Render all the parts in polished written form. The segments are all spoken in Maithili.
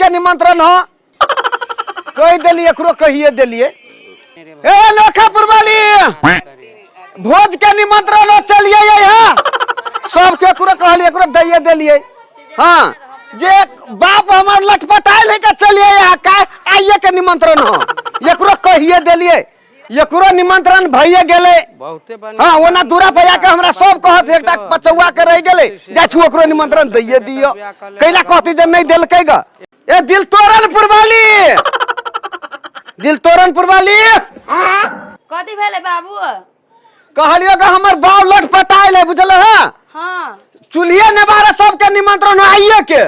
के निमंत्रण हो। कहि देलियै, एकरो कहिए देलियै। ए नोखापुर वाली, भोज के निमंत्रण हो, चलिए यहाँ। सबके एकरो कहलियै, एकरो दैये देलियै। हाँ, जे बाप हमर लटपटायल है के चलिए यहाँ, का आइए के निमंत्रण हो। एकरो कहिए देलियै, एकरो निमंत्रण भइए गेलै। बहुते बढ़िया। हाँ, ओना दूरा पर जाके हमरा सब कहत, एकटा बचौआ के रहि गेलै, जाइ छी ओकरो निमंत्रण दैये दियौ। कैला कहती जे नहि देलकै ग। ए दिल तोरणपुर वाली, दिल तोरणपुर वाली। कथी भेलै बाबू? कहलियो कि हमर बाप लटपटायल है, बुझल है? हाँ। चूल्हिए नेबारे सबके निमंत्रण आइए के।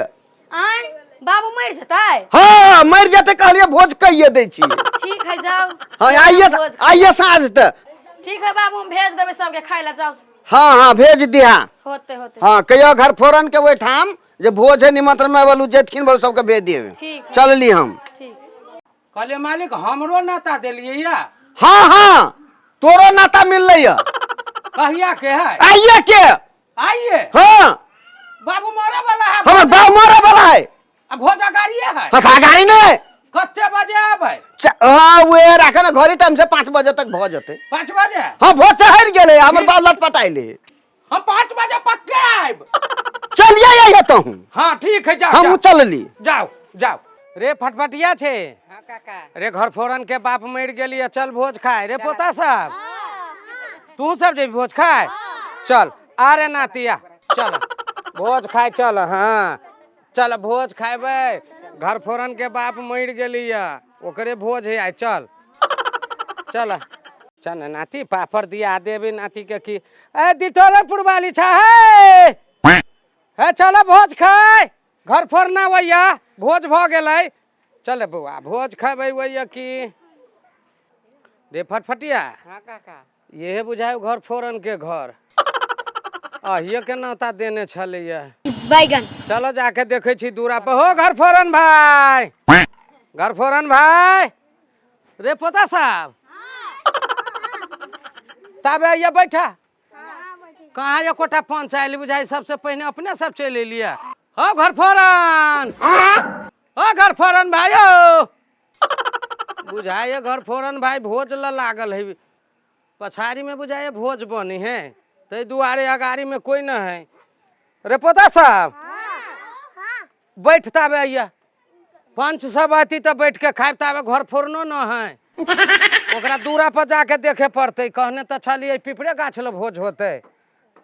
आय बाबू मरि जेतै? हाँ, मरि जेतै, कहलियै भोज कहिए दै छी। ठीक है, जाओ। हाँ, आइए। भोज। आइए साँझ तक। ठीक है बाबू, हम भेज देबै सबके खाय लए, जाओ। हाँ हाँ, भेज दिहा। होते होते। हाँ, कहियो घर फोरन के ओहिठाम जे भोज है, निमंत्रण में बोलू जेथिन, बोलू सबके भेज दिए। ठीक है। चलली हम। ठीक। कहलियै मालिक, हमरो नाता देलियै या? हाँ हाँ, तोरो नाता मिललै या। कहिया के है? आइए के। आइए? हाँ। बाबू मरे वाला है? हमर बाबू मरे वाला है। आ भोज अगाड़िए है? हाँ, अगाड़ी नहीं। कते बजे आबै? हाँ, वे राखे ना घड़ी, टाइम से 5 बजे तक भ जेतै। 5 बजे? हाँ, भोज चढ़ि गेलै, हमर बाप लटपटाइले। हम 5 बजे पक्के आयब। चलिए आइए तहूँ। हाँ, ठीक है, जाओ। हम जाओ। चलली। जाओ जाओ रे, फटफटिया छे। हाँ काका। रे, घर फोरन के बाप मरि गेली, चल भोज खाए। रे पोता सब, तू सब जेबी भोज खाए? चल। अरे नातिया, चल भोज खाए चल। हाँ, चल भोज खाएबै। घर फोरन के बाप मरि गेली, ओकरे भोज है आइ। चल चल चल नाती, पापड़ दिया देबी नाती के। की ए दितोरनपुर वाली छा हे? हे, चल भोज खाए। घर फोड़ना वैया भोज भऽ गेलै। चल बौआ, भोज खेबै वैया। की रे फटफटिया? हाँ काका। इहे बुझाय घर फोरन के घर, अहिए के नाता देने छलैया। बैगन। चलो, जाके देखै छी दूरा पर। हो घर फोरन भाई, घर फोरन भाई। रे पोता साहब, ताबे आइए बैठा। कहाँ एकोटा पंच आयल? बुझाइ सबसे पहिने अपने सब चलि एलियै। हो घर फोरन, हो घर फोरन भाई, हो बुझाइए घर फोरन भाई भोज ल लागल है पछाड़ी में। बुझाइए भोज बनी है, ताहि दुआरे अगाड़ी में कोई न है। रे पोता साहब, बैठ ताबे। आइया पंच सब अती तऽ बैठ के खायब। ताबे घर फोड़नो न है, ओकरा दूरा पर जाके देखे पड़तै। कहने तऽ छलियै पिपरे गाछ लग भोज होतै,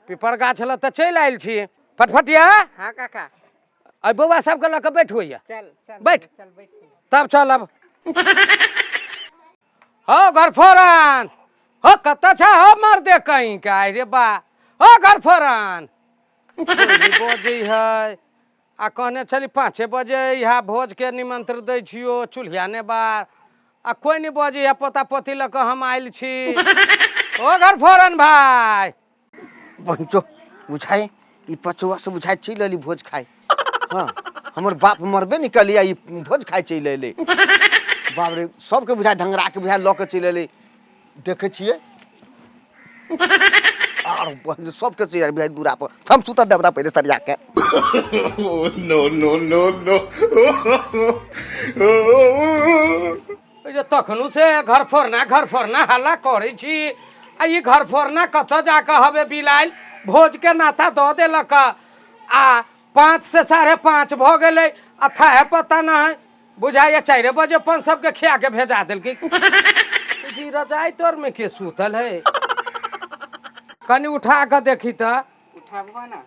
पिपर गाछ लग तऽ चलि आयल छी। फटफटिया। हाँ काका। अइ बौआ सबके लऽ कऽ बैठ होइया। चल चल। बैठ। चल बैठ। तब चलब। हो घर फोरन, हो कतऽ छ हो मर्दे कहीं के? आइ रे बा, हो घर फोरन, बजै है। आ कहने छली 5 बजे इहा, भोज के निमंत्रण दै छियो, चूल्हिया ने बार, आ कोई नहीं बजै है। पोता पोती लऽ कऽ हम आयल छी। ओ घर फोरन भाई। पंचो बुझाइ ई पचुआ से बुझाइ चलि एली भोज खाइ। हाँ, हमर बाप मरबे नहीं कलिया, ई भोज खाइ चलि एलै। बाप रे, सबके बुझाइ ढंगरा के बुझाइ लऽ के चलि एलै। देखै छियै आर बहिन सबके चलि आयल बुझाइ दूरा पर। हम सुतऽ देबरा पहिले सरिया के। No, no, no, no. जे तखनो से घर फोड़ना घर फोड़ना हल्ला करै छी, आ ई घर फोड़ना कतऽ जाकऽ हवे बिलायल? भोज के नाता दऽ देलक आ 5 से 5:30 भऽ गेलै आ थाहे पता नहि। बुझाइए 4 बजे पन सबके खिया के भेजा देलकै। जी रजाई तोर में के सुतल है? कनि उठा कऽ देखी तऽ। उठाबो ना।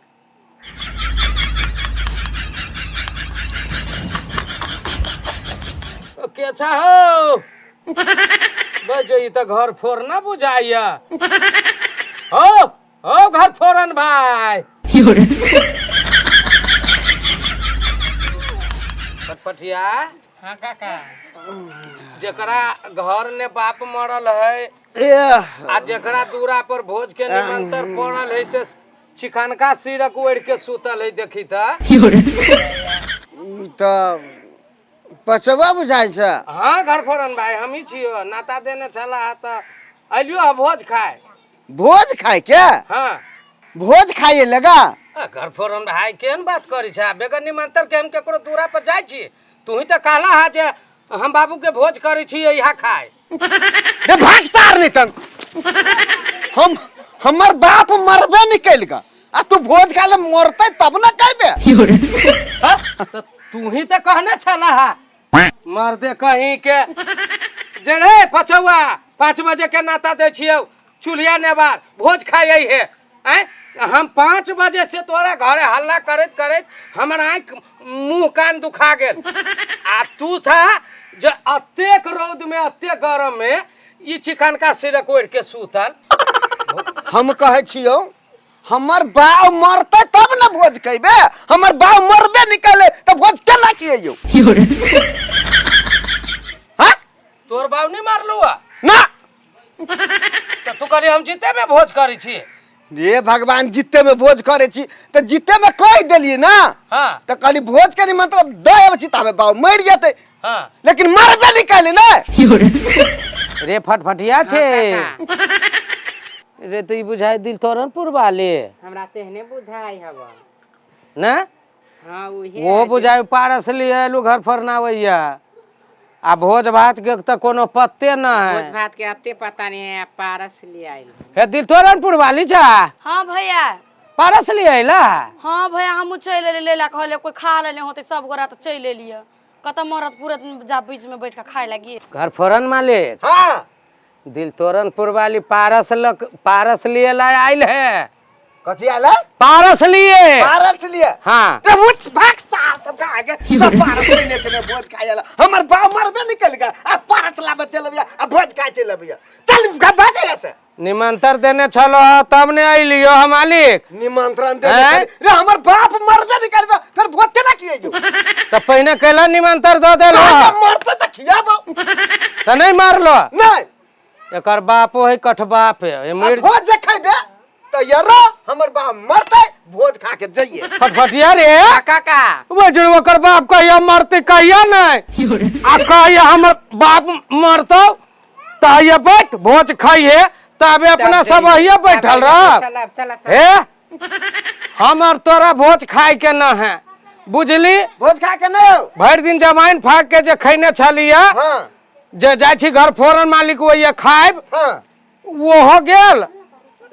ओ के छा हो? बजे ई तऽ घर फोड़ना बुझाइया। हो हो घर फोड़न भाई। पटपटिया। हाँ काका। जेकरा घर ने बाप मरल है ए आ जेकरा दूरा पर भोज के निमंत्रण पड़ल है, से चिकनका सिरक ओढ़ के सुतल है, देखी तऽ। ई तऽ पचवा बुझाइ छै। हाँ घर फोड़न भाई, हम ही छियो, नाता देने छला तऽ अलियो है भोज खाए। भोज खाए के? हाँ। भोज खाइए लगा? आ, घर फोड़न भाई, केहन बात करै छै? बगैर निमंत्रण के हम केकरो दूरा पर जाइ छी? तू ही तऽ कहला हा जे हम बाबू के भोज करै छी यहाँ खाय। रे भाग सार नहीं तन, हम हमर बाप मरबे निकल गा आ तू भोज खा ले, मरते तब ना कहबे। हाँ? तऽ तू ही तऽ कहने छला हा मर्दे कहीं के जे रे पचौआ 5 बजे के नाता दै छियौ, चूल्हिया नेबार भोज खाइ हे। आँय, हम 5 बजे से तोरा घरे हल्ला करैत करैत हमर आँखि मुँह कान दुखा गेल, आ तू छा जे अतेक रौद में अतेक गरम में ई चिकनका सिरक ओढ़ि के सुतल। हम कहै छियौ हमर बाप मरते तब न भोज खैबे, हमर बाप मरबे निकले तऽ भोज केना खियैयौ? हाँ? तोर बाप नहीं मारलू आ? ना। तऽ तू कहली हम जीते में भोज करै छी। रे भगवान, जीते में भोज करै छी तऽ जीते में कहि देलियै ना। हाँ। तऽ कहली भोज के निमंत्रण दऽ अबै छी ताबे बाप मरि जेतै। हाँ। लेकिन मरबे नहीं कैले ना। रे फटफटिया छे रे, तो ई बुझाइ दिल तोरनपुर वाले। हमरा तेहने बुझाइ हब ने। हाँ उहे वो बुझाइ पारस लिए एलू घर फरनावैया, आ भोज भात के तऽ कोनो पत्ते न है। भोज भात के अते पता नहीं है, पारस लिए आइल। हे दिल तोरनपुर वाली छा? हाँ भैया। पारस लिए अइला? हाँ भैया, हमहूँ चलि एलियै लै ला, कहलियै कोई खा लेने होतै सब गोरा तऽ चलि एलियै। कतऽ मरत पूरत जा बीच में बैठ के खाय लागी। घर फोरन मालिक। हाँ। दिल तोरनपुर वाली पारस लक पारस लिए ला आइल है। कथी आइल है? पारस लिए। पारस लिए? हाँ। ते उठ भाग सार सब का आगे सब पारस लेने के भोज खाय ला। हमर बाप मरबे निकल गया आ पारस लाबे चल अबिया आ भोज खाय चल अबिया। चल भाग यहाँ से। निमंत्रण देने छलो तब ने अइलियो हम मालिक। निमंत्रण देने छली रे, हमर बाप मरबे निकल गया फिर भोज केना खियैयो? त पहिने कैला निमंत्रण दऽ देलो? मरते त खियाबो। त नहीं मारलो? नहीं। एकर बापो है कठबाप है, ए मरि भोज जे खैबे त यारो हमर बाप मरते भोज खा के जइए। फटफटिया रे। हाँ, काका। वो जो ओकर बाप कहिया मरते कहिया नहीं, आ कहिया हमर बाप मरतो त आइए बैठ भोज खाइए, तबे अपना सब आइए बैठल रह। चलब, चलब, चलब। हे हमर तोरा भोज खाए के न है, बुझली? भोज खाए के नहीं हो। भरि दिन जमाइन फाक के जे खैने छलिया। हाँ। जे जाइ छी घर फोरन मालिक ओहिए खायब। हाँ। ओहो गेल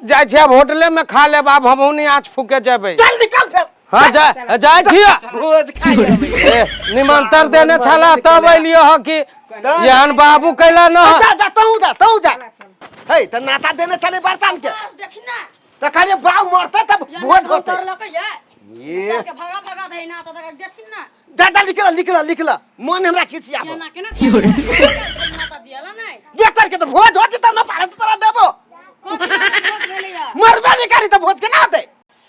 जाइ छी अब होटले में खा लेब, आब हमहूँ नहीं आँच फूके जेबै। चल निकल फिर। हाँ, जाइ छी। भोज खाइ जेबै। ए, निमंत्रण देने छला तब अलियो ह कि एहन बाबू कैला न। जा, जा, तहूँ जा, तहूँ जा। हे, त नाता देने छले बरसान के। देखी ना। त कहलिए बाप मरते तब भोज होते। तोड़लकै ये। ये। के भगा भगा दे ना त देखी ना। जा, जा, निकला, निकला, निकला। मन हमरा खिसियाबो। केना, केना नाता दियाला नै? जे तर के त भोज होते तब न पारस तोरा देबो। कथी भोज भेलैया? मरबे नहीं करी त भोज केना होते?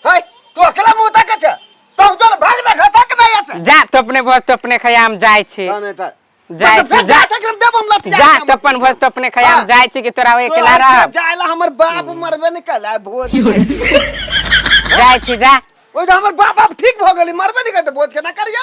हे, तू अकेला मुंह ताके छ? तू चल भाग ना खा तक नहीं আছে। जा तो अपने भोज तो अपने खाया हम जाय छी। ना, नहीं त। जाय तो फिर छी, जा। जा तक हम देब हम लठिया जा के तो अपन भोज तो अपने खाया हम हाँ। जाय छी कि तोरा तो अकेला ऐसे रहब। जायला हमर बाप मरबे नहीं कला भोज खाय छी। जाय छी, जा। ओइ तऽ हमर बाप बाप ठीक भऽ गेलै, मरबे नहीं करतै, भोज केना करिया?